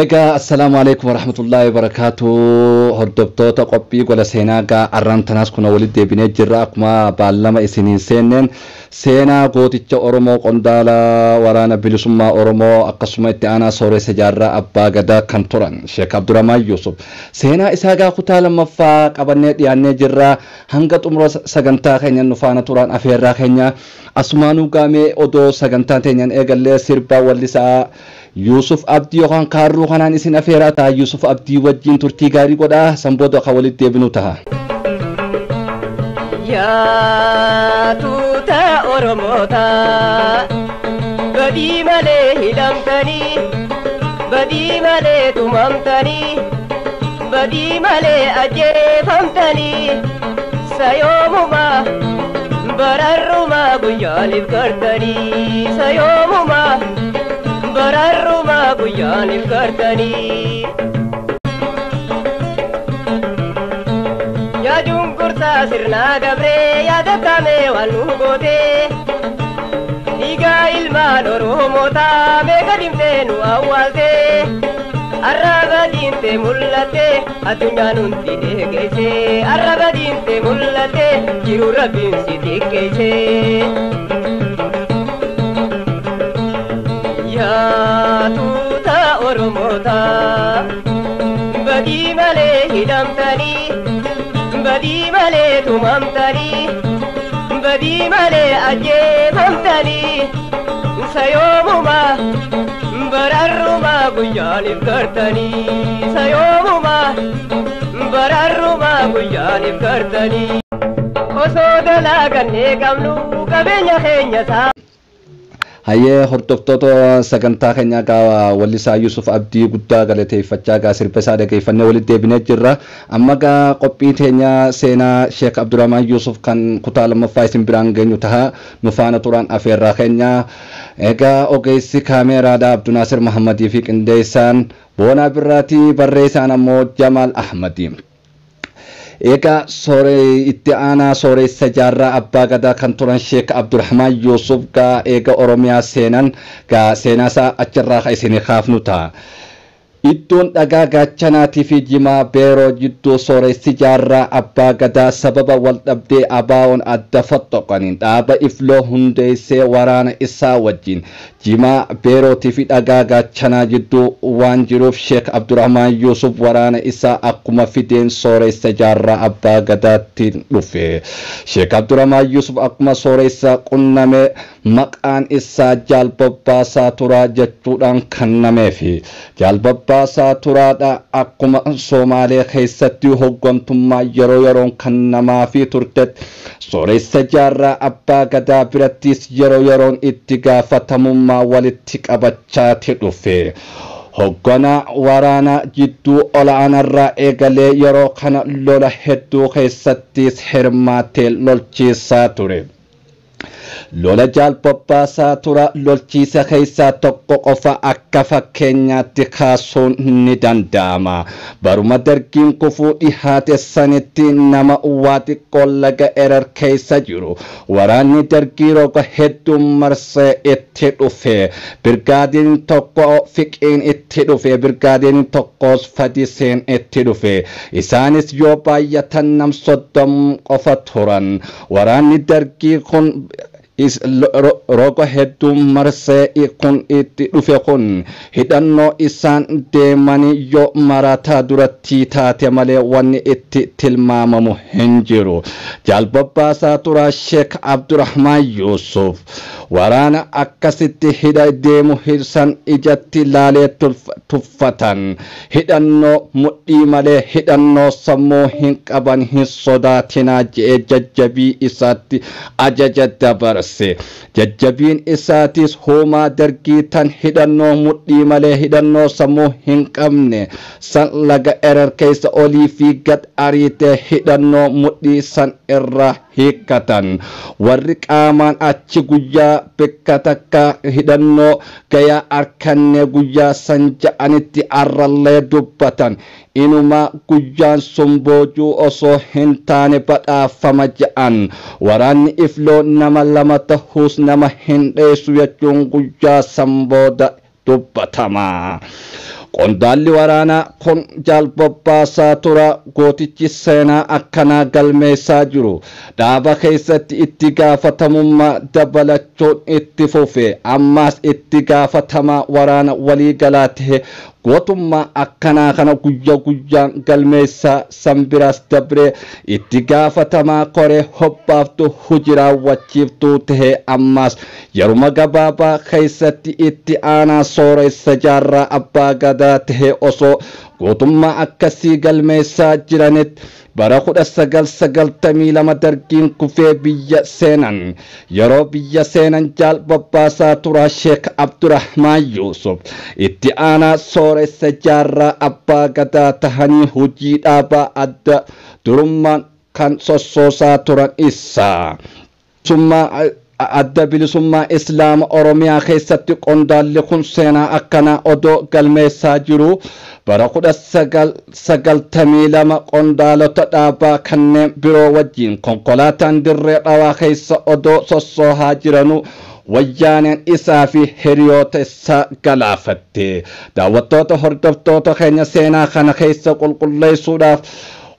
Egaa assalaamu alaikum warahmatullaahi wabarakaatu. Hordoftoota qophii gola seenaa gaa arraan tanaas kuna walitti deebinee jirra. Akkuma baallama isiniin seenneen seenaa gooticha Oromoo qondaala waraana bilisummaa Oromoo akkasuma itti aanaa sooressa jaarraa abbaa gadaa kan turan Sheek Abdurrahmaan Yuusuf seenaa isaa gaa kutaa lammaffaa qabannee dhiyaannee jirra. Hanga xumura sagantaa keenya nu faana turan afeerraa keenya asumaanuu gaamee odoo sagantaa teenyaan eegallee sirbaa wallisaa Yuusuf Abdii yookaan kaarruu kanaan isin afeeraa ta'a. Yuusuf Abdii wajjin turtii gaarii godhaa. San booda akka walitti deebinu ta'a. Yaa tuuta Oromoota badii malee hidhamtanii, badii malee tumamtanii, badii malee ajjeefamtanii, sayoomumaa bararrumaa guyyaaniif gartanii, sayoomumaa bararrumaa guyyaaniif gartanii. Yaa cunqursaa sirnaa dabree yaadatamee waan nu gootee, dhiigaa ilmaan Oromootaa meeqa dhimtee nu awwaaltee, arraba diintee mul'attee addunyaan hundi dheegeessee, arraba diintee mul'attee jiru rabbiin si xiqqeessee. Yaa tuuta Oromoota badii malee hidhamtanii, badii malee tumamtanii, badii malee ajjeefamtanii, sayoomumaa bararrumaa guyyaaniif gartanii, sayoomumaa bararrumaa guyyaaniif gartanii. Osoo dalaagannee qabnu qabeenya keenya isaa. Hayyee hordoftoota sagantaa keenyaa gaa wallisaa Yuusuf Abdii guddaa galateeffachaa gaa sirba isaa dhageeffannee walitti deebinee jirra. Amma gaa qophii teenya seenaa Sheek Abdurrahmaan Yuusuf kan kutaa lammaffaa isin biraan geenyu taha. Nu faana turan afeerraa keenya. Egaa ogeessi kaameeraadha Abdunaasir Mahammadii fi qindeessaan Boonaa Birraatii, barreessaan ammoo Jamaal Ahmadii. Egaa itti aanaa sooressa jaarraa abbaa gadaa kan turan Sheek Abdurrahmaan Yuusuf gaa eega Oromiyaa seenan gaa seenaa isaa achirraa kan isinii kaafnu ta'a. Iddoon dhagaa gaachanaatii fi jimaa beeroo jidduu sooressi jaarraa abbaa gadaa sababa wal dhabdee abaa'oon adda fottoqaniin dhaaba ifloo hundeessee waraana isaa wajjin jimaa beerootii fi dhagaa gaachanaa jidduu waan jiruuf Sheek Abdurrahmaan Yuusuf waraana isaa akkuma fideen sooressa jaarraa abbaa gadaatti dhufe. Sheek Abdurrahmaan Yuusuf akkuma sooressa qunname maqaan isaa Jaal Bobbaasaa Turaa jechuudhaan kennameefi. Jaal Bobbaasaa Turaadha akkuma Somaalee keessatti hooggantummaa yeroo yeroon kennamaafii turtetti sooressa jaarraa abbaa gadaa birattis yeroo yeroon itti gaafatamummaa walitti qabachaati dhufe. Hoogganaa waraanaa jidduu ol'aanarraa eegalee yeroo kana lola hedduu keessattis hirmaatee lolchiisaa ture. Lola Jaal Bobbaasaa Tura lolchiisa keessaa tokko qofa akka fakkeenyaatti kaasuun ni danda'ama. Baruma dargiin kufuu dhihaate sanitti nama waa xiqqoo laga Erer keessa jiru. Waraanni dargii roga hedduu marsee itti dhufe. Birgaadiin tokko fiqiin itti dhufe. Birgaadiin tokkos fadiseen itti dhufe. Isaanis yoo baay'atan nam 30 qofa turan. Waraanni dargii kun roga hedduu marsee kun itti dhufe kun hidhannoo isaan deemanii yoo marataa duratti taate malee wanni itti tilmaamamu hin jiru. Jaal Bobbaasaa Turaa Sheek Abdurrahmaan Yuusuf waraana akkasitti hidha deemu hirsan ijatti laalee tuffatan. Hidhannoo mudhii malee hidhannoo sammuu hin qaban hin sodaatinaa je'ee jajjabii isaatti ajaja dabarse. Jajjabiin isaatis hoomaa dargii tan hidhannoo mudhii malee hidhannoo sammuu hin qabne san laga Erer keessa olii fi gad ariitee hidhannoo mudhii san irraa hiikkatan. Warri qaamaan achi guyyaa bakka takka hidhannoo gayaa arkanne guyyaa san ja'anitti arrallee dubbatan. Inuma guyyaan sun boojuu osoo hin taane badhaafama ja'an. Waraanni ifloo nama lama ta'us nama hin dheessu jechuun guyyaa san booda dubbatama. Qondaalli waraanaa kun Jaal Bobbaasaa Turaa gootichi seenaa akkanaa galmeessaa jiru dhaaba keessatti itti gaafatamummaa dabalachuun itti fufe. Ammaas itti gaafatamaa waraana waliigalaa ta'e gootummaa akkanaa kana guyya guyyaan galmeessaa, sanbiraas dabree itti gaafatamaa koree hobbaaftu hojii raawwachiiftuu ta'e. Ammaas yeruma gabaabaa keessatti itti aanaa sooressa Jaarraa Abbaa Gadaa ta'e. Osoo gootummaa akkasii galmeessaa jiranitti bara 1992 Dargiin kufee biyya seenan. Yeroo biyya seenan Jaal Bobbaasaa Turaa Sheek Abdurahmaan Yuusuf itti aanaa sooressa Jaarraa Abbaa Gadaa tahanii hojii dhaabaa adda durummaan kan sossoosaa turan isaa. Adda Bilisummaa Islaama Oromiyaa keessatti qondaalli kun seenaa akkanaa odoo galmeessaa jiru bara 1992 qondaalota dhaabaa kanneen biroo wajjin konkolaataan Dirree Dhawaa keessa odoo sossoohaa jiranu Wayyaaneen isaa fi hiriyoota isaa galaafatte. Daawwattoota, hordoftoota keenya, seenaa kana keessa qulqulleessuudhaaf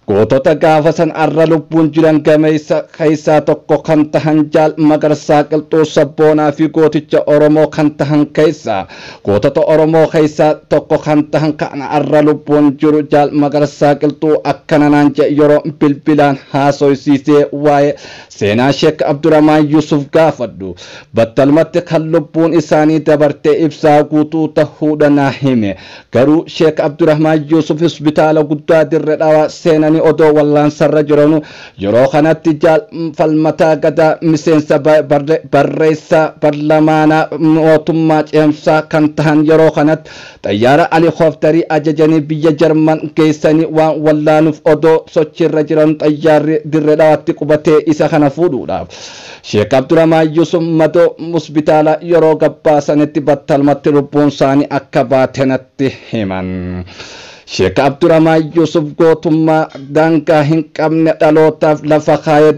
gootota gaafa san arra lubbuun jiran gameessa keessaa tokko kan tahan Jaal Magarsaa Qilxuu Sabboonaa fi gooticha Oromoo kan tahan keessaa, gootota Oromoo keessaa tokko kan tahan kan arra lubbuun jiru Jaal Magarsaa Qilxuu akkana naan jedhe yeroo bilbilaan haasoysiisee waa'ee seenaa Sheek Abdurrahmaan Yusuf gaafadhu. Battalumatti kan lubbuun isaanii dabartee Ibsaa Guutuu tahuudha naa hime. Garuu Sheek Abdurrahmaan Yusuf hospitaala guddaa Dirre Dhawaa seenanii odoo wallaansarra jiranu, yeroo kanatti Jaal Falmataa Gadaa, miseensa barreessaa barlamaanaa mootummaa ceemsaa kan tahan, yeroo kanatti xayyaara helikoophtarii ajajanii biyya Jarman geessanii waan wallaanuuf odoo sochiirra jiran xayyaarri Dirre Dhawaatti qubatee isa kana fuudhuudhaaf Sheek Abdurrahmaan Yusuf madoo hospitaala yeroo gabbaasanitti battalumatti lubbuun isaanii akka baate natti himan. Sheek Abdurrahmaan Yusuf gootummaa daangaa hin qabne dhalootaaf lafa kaayee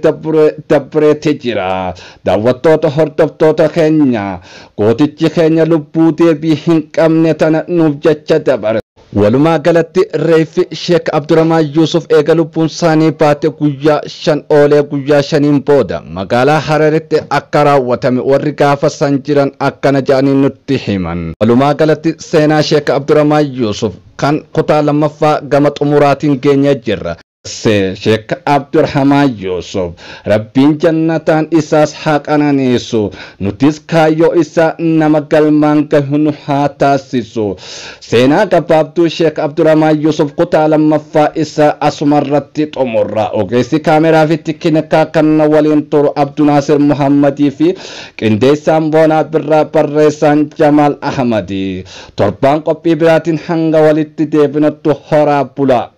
dabreeti jira. Daawwattoota, hordoftoota keenya, gootichi keenya lubbuu deebii hin qabne tana nuuf jecha dabare. Walumaa galatti reeffi Sheek Abdurrahmaan Yusuf eega lubbuun isaanii baate guyyaa 5 oolee guyyaa 5n booda magaalaa Hararitti akka raawwatame warri gaafa san jiran akkana jedhanii nutti himan. Walumaa galatti seenaa Sheek Abdurrahmaan Yusuf kan kutaa lammaffaa gama xumuraatiin geenye jirra. Sheek Abdurrahmaan Yusuf Rabbiin jannataan isaas haa qananiisu, nutis kaayyoo isaa nama galmaan gahu nu haa taasisu. Seenaa gabaabduu Sheek Abdurrahmaan Yusuf kutaa lammaffaa isaa asumarratti xumurra. Ogeessi kaameraa fi tikinikaa kan waliin turu Abdunaasir Muhammadii fi qindeessaan Boonaa Birraa, barreessaan Jamaal Ahmadii. Torbaan qophii biraatiin hanga walitti deebinuttu horaa bulaa.